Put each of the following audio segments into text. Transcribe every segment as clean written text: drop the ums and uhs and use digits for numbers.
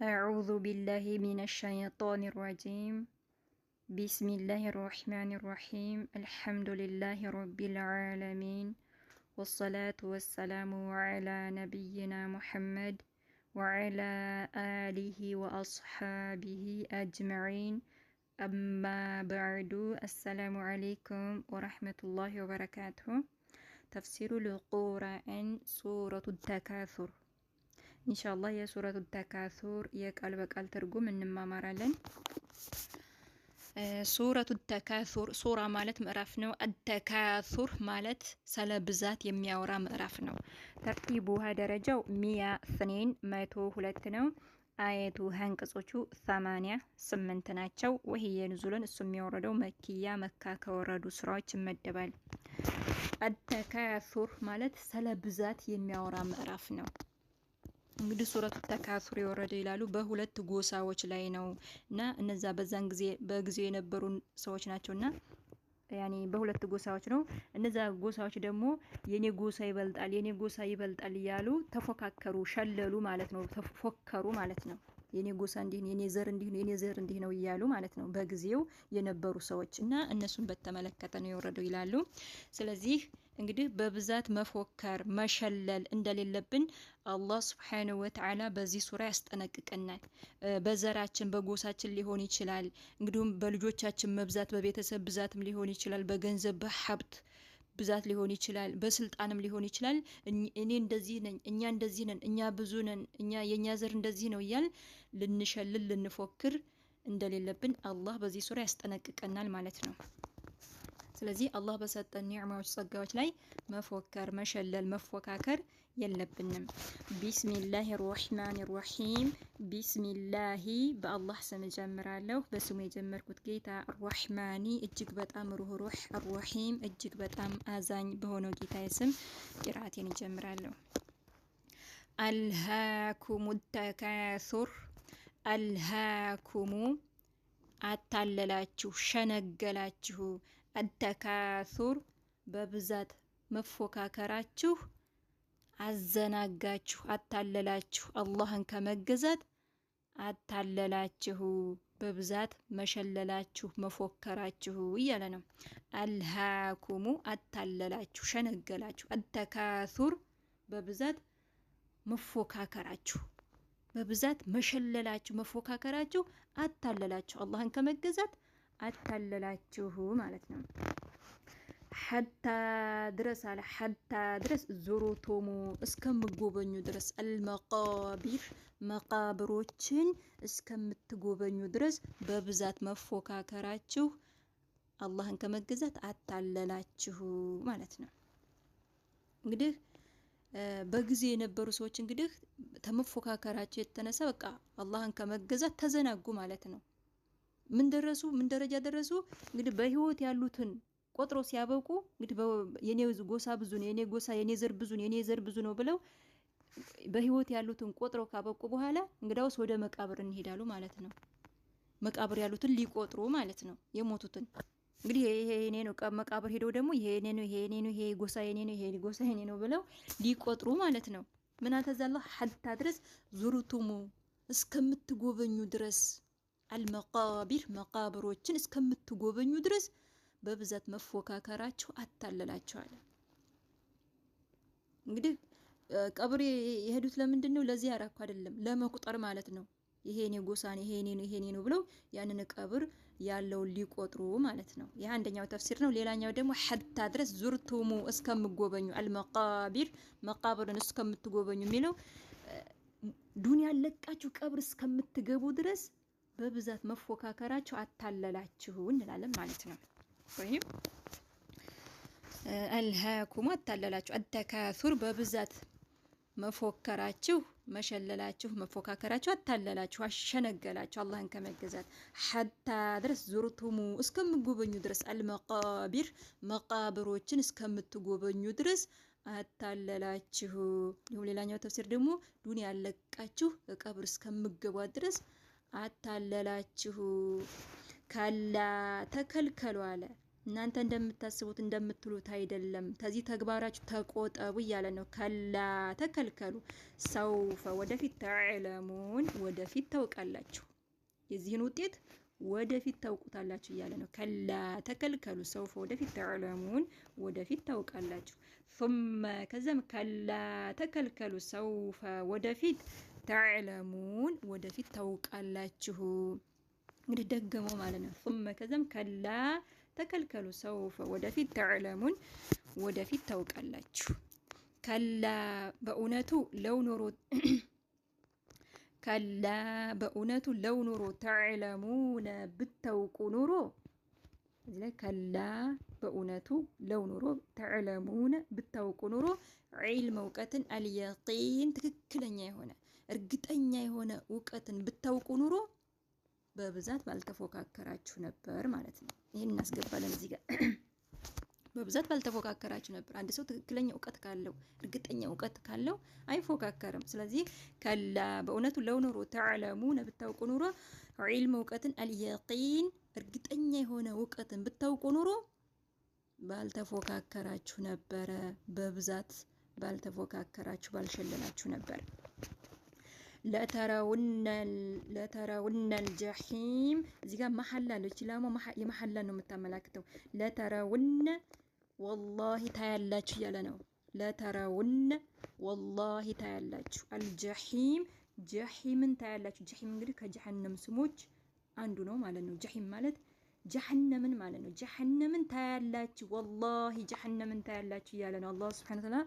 أعوذ بالله من الشيطان الرجيم. بسم الله الرحمن الرحيم. الحمد لله رب العالمين، والصلاة والسلام على نبينا محمد وعلى آله وأصحابه أجمعين. أما بعد، السلام عليكم ورحمة الله وبركاته. تفسير القرآن سورة التكاثر። ኢንሻአላህ የሱረቱ ተካሱር የቃል በቃል ትርጉም እንማማራለን። ሱረቱ ተካሱር፣ ሱራ ማለት ምዕራፍ ነው። አተካሱር ማለት ስለ ብዛት የሚያወራ ምዕራፍ ነው። ተርቲቡሃ ደረጃው ሚያ ስኔን 102 ነው። አየቱ አንቀጾቹ 88 ናቸው። ወህየ ንዙለን እሱ የሚወረደው መኪያ፣ መካ ከወረዱ ስራዎች ይመደባል። አተካሱር ማለት ስለ ብዛት የሚያወራ ምዕራፍ ነው። እንግዲህ ሱረቱ ተካሱር የወረደ ይላሉ በሁለት ጎሳዎች ላይ ነው፣ እና እነዛ በዛን ጊዜ በጊዜው የነበሩ ሰዎች ናቸውና ያኔ በሁለት ጎሳዎች ነው። እነዛ ጎሳዎች ደግሞ የኔ ጎሳ ይበልጣል፣ የኔ ጎሳ ይበልጣል እያሉ ተፎካከሩ፣ ሸለሉ ማለት ነው። ተፎከሩ ማለት ነው። የኔ ጎሳ እንዲህ ነው፣ የኔ ዘር እንዲህ ነው፣ የኔ ዘር እንዲህ ነው እያሉ ማለት ነው። በጊዜው የነበሩ ሰዎች እና እነሱን በተመለከተ ነው የወረደው ይላሉ። ስለዚህ እንግዲህ በብዛት መፎከር መሸለል እንደሌለብን አላህ ሱብሓነሁ ወተዓላ በዚህ ሱራ ያስጠነቅቀናል። በዘራችን በጎሳችን ሊሆን ይችላል። እንግዲሁም በልጆቻችን መብዛት በቤተሰብ ብዛትም ሊሆን ይችላል። በገንዘብ በሀብት ብዛት ሊሆን ይችላል። በስልጣንም ሊሆን ይችላል። እኔ እንደዚህ ነኝ፣ እኛ እንደዚህ ነን፣ እኛ ብዙ ነን፣ እኛ የኛ ዘር እንደዚህ ነው እያል ልንሸልል ልንፎክር እንደሌለብን አላህ በዚህ ሱራ ያስጠነቅቀናል ማለት ነው። ስለዚህ አላህ በሰጠን ኒዕማዎች ጸጋዎች ላይ መፎከር፣ መሸለል፣ መፎካከር የለብንም። ቢስሚላሂ ራህማን ራሂም። ቢስሚላሂ በአላህ ስም እጀምራለሁ። በስሙ የጀመርኩት ጌታ፣ ራህማኒ እጅግ በጣም ሩህሩህ፣ ራሂም እጅግ በጣም አዛኝ በሆነው ጌታ ስም ቂራአቴን እጀምራለሁ። አልሃኩሙ ተካሱር። አልሃኩሙ አታለላችሁ፣ ሸነገላችሁ። አተካሱር በብዛት መፎካከራችሁ አዘናጋችሁ፣ አታለላችሁ። አላህን ከመገዛት አታለላችሁ፣ በብዛት መሸለላችሁ፣ መፎከራችሁ እያለ ነው። አልሃኩሙ አታለላችሁ፣ ሸነገላችሁ። አተካሱር በብዛት መፎካከራችሁ፣ በብዛት መሸለላችሁ፣ መፎካከራችሁ አታለላችሁ፣ አላህን ከመገዛት አታለላችሁ ማለት ነው። ሐታ ድረስ አለ፣ ሐታ ድረስ፣ ዙሩቱሙ እስከምጎበኙ ድረስ፣ አልመቃቢር መቃብሮችን እስከምትጎበኙ ድረስ በብዛት መፎካከራችሁ አላህን ከመገዛት አታለላችሁ ማለት ነው። እንግዲህ በጊዜ የነበሩ ሰዎች እንግዲህ ተመፎካከራቸው የተነሳ በቃ አላህን ከመገዛት ተዘናጉ ማለት ነው። ምን ደረሱ? ምን ደረጃ ደረሱ? እንግዲህ በህይወት ያሉትን ቆጥሮ ሲያበቁ እንግዲህ የኔ ጎሳ ብዙ ነው፣ የኔ ጎሳ የኔ ዘር ብዙ ነው፣ የኔ ዘር ብዙ ነው ብለው በህይወት ያሉትን ቆጥሮ ካበቁ በኋላ እንግዳውስ ወደ መቃብር እንሄዳሉ ማለት ነው። መቃብር ያሉትን ሊቆጥሩ ማለት ነው፣ የሞቱትን። እንግዲህ ይሄ የኔ ነው፣ መቃብር ሄደው ደግሞ ይሄ የኔ ነው፣ ይሄ የኔ ነው፣ ይሄ ጎሳ የኔ ነው፣ ይሄ ጎሳ የኔ ነው ብለው ሊቆጥሩ ማለት ነው። ምን አተዛላ ሐታ ድረስ ዙሩቱሙ እስከምትጎበኙ ድረስ፣ አልመቃቢር መቃብሮችን እስከምትጎበኙ ድረስ በብዛት መፎካከራችሁ አታለላችኋል። እንግዲህ ቀብር የሄዱት ለምንድን ነው? ለዚያራ እኮ አይደለም፣ ለመቁጠር ማለት ነው። ይሄ የኔ ጎሳ ነው፣ ይሄ የኔ ነው፣ ይሄ የኔ ነው ብለው ያንን ቀብር ያለውን ሊቆጥሩ ማለት ነው። ይህ አንደኛው ተፍሲር ነው። ሌላኛው ደግሞ ሐታ ድረስ ዙርቱሙ እስከምጎበኙ፣ አልመቃቢር መቃብርን እስከምትጎበኙ የሚለው ዱንያ ለቃችሁ ቀብር እስከምትገቡ ድረስ በብዛት መፎካከራችሁ አታለላችሁ እንላለን ማለት ነው። ወይም አልሃኩም አታለላችሁ፣ አተካሱር በብዛት መፎከራችሁ፣ መሸለላችሁ፣ መፎካከራችሁ አታለላችሁ፣ አሸነገላችሁ አላህን ከመገዛት። ሐታ ድረስ ዙርቱሙ እስከምትጎበኙ ድረስ፣ አልመቃቢር መቃብሮችን እስከምትጎበኙ ድረስ አታለላችሁ። እንዲሁም ሌላኛው ተፍሲር ደግሞ ዱንያ ያለቃችሁ ቀብር እስከምገቧት ድረስ አታለላችሁ። ከላ ተከልከሉ አለ። እናንተ እንደምታስቡት እንደምትሉት አይደለም። ከዚህ ተግባራችሁ ተቆጠቡ እያለ ነው። ከላ ተከልከሉ፣ ሰውፈ ወደፊት፣ ተዕለሙን ወደፊት ታውቃላችሁ፣ የዚህን ውጤት ወደፊት ታውቁታላችሁ እያለ ነው። ከላ ተከልከሉ፣ ሰውፈ ወደፊት፣ ተዕለሙን ወደፊት ታውቃላችሁ። ثم ከዛም ከላ ተከልከሉ፣ ሰውፈ ወደፊት፣ ተዕለሙን ወደፊት ታውቃላችሁ። እንግዲህ ደገመው ማለት ነው። ثم ከዛም ከላ ተከልከሉ፣ ሰውፈ ወደፊት፣ ተዕለሙን ወደፊት ታውቃላችሁ። ከላ በእውነቱ ለው ኖሮ፣ ከላ በእውነቱ ለው ኖሮ፣ ተዕለሙነ ብታውቁ ኖሮ፣ እዚህ ላይ ከላ በእውነቱ ለው ኖሮ፣ ተዕለሙነ ብታውቁ ኖሮ፣ ዒልም እውቀትን፣ አልየቂን ትክክለኛ የሆነ እርግጠኛ የሆነ እውቀትን ብታውቁ ኖሮ በብዛት ባልተፎካከራችሁ ነበር ማለት ነው። ይህን እናስገባለን እዚህ ጋር፣ በብዛት ባልተፎካከራችሁ ነበር። አንድ ሰው ትክክለኛ እውቀት ካለው፣ እርግጠኛ እውቀት ካለው አይፎካከርም። ስለዚህ ከላ በእውነቱ ለው ኖሮ፣ ተዕለሙነ ብታውቁ ኖሮ፣ ዒልም እውቀትን፣ አልየቂን እርግጠኛ የሆነ እውቀትን ብታውቁ ኖሮ ባልተፎካከራችሁ ነበረ። በብዛት ባልተፎካከራችሁ ባልሸለላችሁ ነበር። ለተረውነ ልጀሒም፣ እዚህ ጋር መሐላ አለው። ይቺ ላሞ የመሐላ ነው የምታመላክተው። ለተረውነ ወላሂ ታያላችሁ እያለ ነው። ለተረውነ ወላሂ ታያላችሁ፣ አልጀሒም ጀሒምን ታያላችሁ። ጀሒም እንግዲህ ከጀሐነም ስሞች አንዱ ነው ማለት ነው። ጀሒም ማለት ጀሐነምን ማለት ነው። ጀሐነምን ታያላችሁ፣ ወላሂ ጀሐነምን ታያላችሁ እያለ ነው። አላህ ሱብሓነሁ ወተዓላ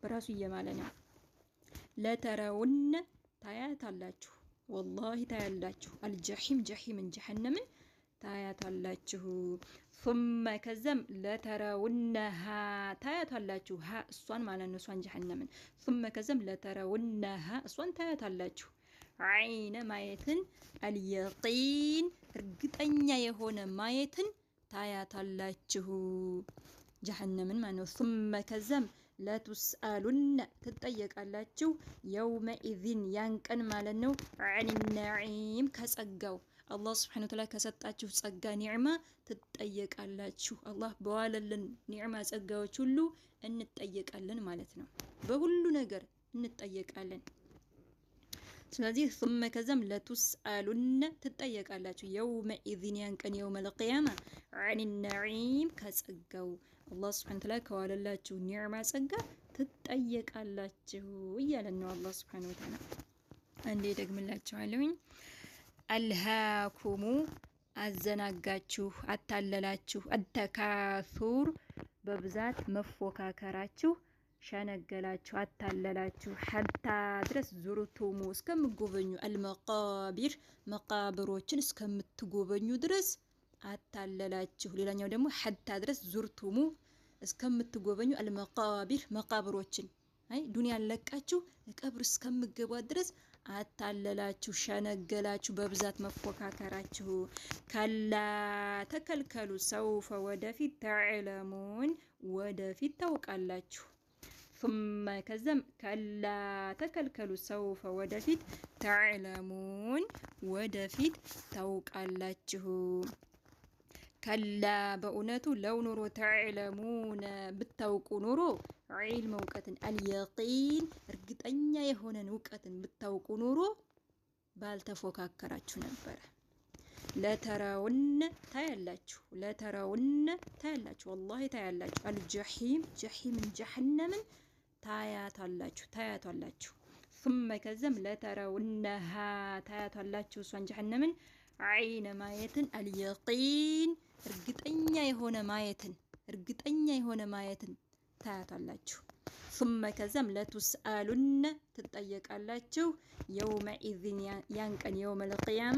በራሱ እየማለ ነው። ለተረውነ ታያታላችሁ፣ ወላሂ ታያላችሁ፣ አልጀሒም ጀሒምን ጀሐነምን ታያታላችሁ። ثم ከዛም ለተረውነሃ ታያታላችሁ፣ ሀ እሷን ማለት ነው፣ እሷን ጀሐነምን። ثم ከዛም ለተረውነሃ እሷን ታያታላችሁ፣ ዓይነ ማየትን፣ አልየቂን እርግጠኛ የሆነ ማየትን ታያታላችሁ ጀሐነምን ማለት ነው። ثم ከዛም ለቱስአሉነ ትጠየቃላችሁ፣ የውመኢዝን ያን ቀን ማለት ነው፣ አን ነዒም ከጸጋው፣ አላህ ስብሐነሁ ወተዓላ ከሰጣችሁ ጸጋ ኒዕማ ትጠየቃላችሁ። አላህ በዋለልን ኒዕማ ጸጋዎች ሁሉ እንጠየቃለን ማለት ነው። በሁሉ ነገር እንጠየቃለን። ስለዚህ ثم ከዛም ለቱስአሉነ ትጠየቃላችሁ፣ የውመኢዝን ያን ቀን የውመል ቂያማ፣ አን ነዒም ከጸጋው፣ አላህ ስብሐነሁ ወተዓላ ከዋለላችሁ ኒዕማ ጸጋ ትጠየቃላችሁ እያለን ነው አላህ ስብሐነሁ ወተዓላ። አንዴ ደግምላችኋለሁኝ። አልሃኩሙ አዘናጋችሁ፣ አታለላችሁ፣ አተካሱር በብዛት መፎካከራችሁ ሸነገላችሁ፣ አታለላችሁ፣ ሐታ ድረስ ዙርቱሙ እስከምትጎበኙ፣ አልመቃቢር መቃብሮችን እስከምትጎበኙ ድረስ አታለላችሁ። ሌላኛው ደግሞ ሐታ ድረስ ዙርቱሙ እስከምትጎበኙ አልመቃቢር መቃብሮችን፣ አይ ዱንያን ለቃችሁ ቀብር እስከምገባ ድረስ አታለላችሁ፣ ሸነገላችሁ፣ በብዛት መፎካከራችሁ። ከላ ተከልከሉ፣ ሰውፈ ወደፊት፣ ተዕለሙን ወደፊት ታውቃላችሁ። ثم ከዛም ከላ ተከልከሉ፣ ሰውፈ ወደፊት፣ ተዕለሙን ወደፊት ታውቃላችሁ። ከላ በእውነቱ ለው ኖሮ፣ ተዕለሙነ ብታውቁ ኖሮ፣ ዒልም እውቀትን፣ አልየቂን እርግጠኛ የሆነን እውቀትን ብታውቁ ኖሮ ባልተፎካከራችሁ ነበረ። ለተረውነ ታያላችሁ፣ ለተረውነ ታያላችሁ፣ ወላሂ ታያላችሁ። አልጀሒም ጀሒምን ጀሐነምን ታያታላችሁ፣ ታያታላችሁ። ثم ከዛም ለተረውነሃ ታያታላችሁ እሷን ጀሐነምን፣ ዓይነ ማየትን፣ አልየቂን እርግጠኛ የሆነ ማየትን፣ እርግጠኛ የሆነ ማየትን ታያታላችሁ። ثم ከዛም ለቱስአሉነ ትጠየቃላችሁ፣ የውመኢዝን ያን ቀን የውመል ቂያማ፣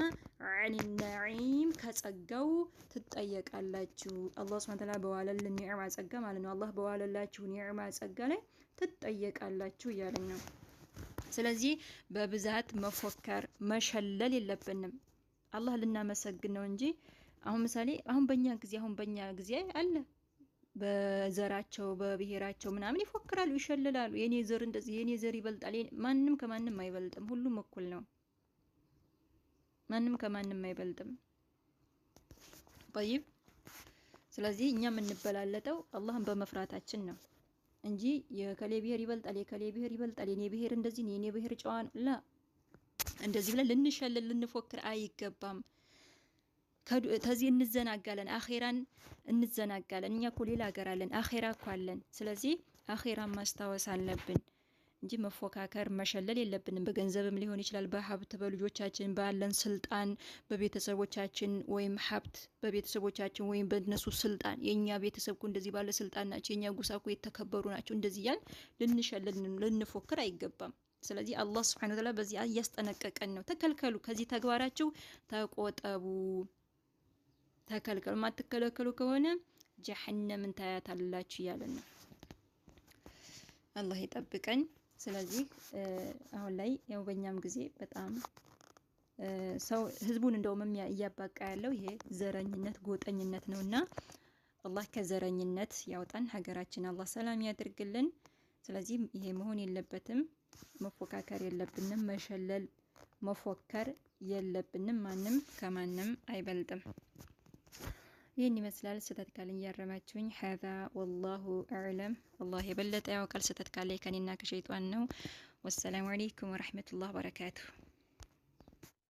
አን ነዒም ከጸጋው ትጠየቃላችሁ። አላህ ሱብሓነሁ ወተዓላ በዋለልን ኒዕማ ጸጋ ማለት ነው። አላህ በዋለላችሁ ኒዕማ ጸጋ ላይ ትጠየቃላችሁ እያለን ነው። ስለዚህ በብዛት መፎከር መሸለል የለብንም። አላህ ልናመሰግን ነው እንጂ አሁን ምሳሌ አሁን በኛ ጊዜ አለ፣ በዘራቸው በብሔራቸው ምናምን ይፎክራሉ፣ ይሸልላሉ። የኔ ዘር እንደዚህ፣ የኔ ዘር ይበልጣል። ማንም ከማንም አይበልጥም። ሁሉም እኩል ነው። ማንም ከማንም አይበልጥም። ጠይብ፣ ስለዚህ እኛ የምንበላለጠው አላህን በመፍራታችን ነው እንጂ የከሌ ብሔር ይበልጣል፣ የከሌ ብሔር ይበልጣል፣ የኔ ብሔር እንደዚህ ነው፣ የኔ ብሔር ጨዋ ነው፣ ላ እንደዚህ ብለን ልንሸልል ልንፎክር አይገባም። ከዚህ እንዘናጋለን፣ አኼራን እንዘናጋለን። እኛ እኮ ሌላ ሀገር አለን፣ አኼራ እኮ አለን። ስለዚህ አኼራን ማስታወስ አለብን እንጂ መፎካከር መሸለል የለብንም። በገንዘብም ሊሆን ይችላል፣ በሀብት፣ በልጆቻችን፣ ባለን ስልጣን፣ በቤተሰቦቻችን ወይም ሀብት በቤተሰቦቻችን ወይም በእነሱ ስልጣን፣ የእኛ ቤተሰብ እኮ እንደዚህ ባለ ስልጣን ናቸው፣ የእኛ ጎሳ እኮ የተከበሩ ናቸው፣ እንደዚህ እያልን ልንሸልል ልንፎክር አይገባም። ስለዚህ አላህ ስብሐነ ወተዓላ በዚህ እያስጠነቀቀን ነው። ተከልከሉ፣ ከዚህ ተግባራችሁ ተቆጠቡ፣ ተከልከሉ። ማትከለከሉ ከሆነ ጀሀነምን ታያታላችሁ እያለን ነው። አላህ ይጠብቀን። ስለዚህ አሁን ላይ ያው በእኛም ጊዜ በጣም ሰው ህዝቡን እንደውም እያባቃ ያለው ይሄ ዘረኝነት፣ ጎጠኝነት ነውና አላህ ከዘረኝነት ያውጣን። ሀገራችን አላህ ሰላም ያድርግልን። ስለዚህ ይሄ መሆን የለበትም። መፎካከር የለብንም። መሸለል መፎከር የለብንም። ማንም ከማንም አይበልጥም። ይህን ይመስላል። ስህተት ካለኝ እያረማችሁኝ። ሀዛ ወላሁ አዕለም። አላህ የበለጠ ያውቃል። ስህተት ካለ ከኔና ከሸይጧን ነው። ወሰላሙ አለይኩም ወረሕመቱላህ በረካቱ።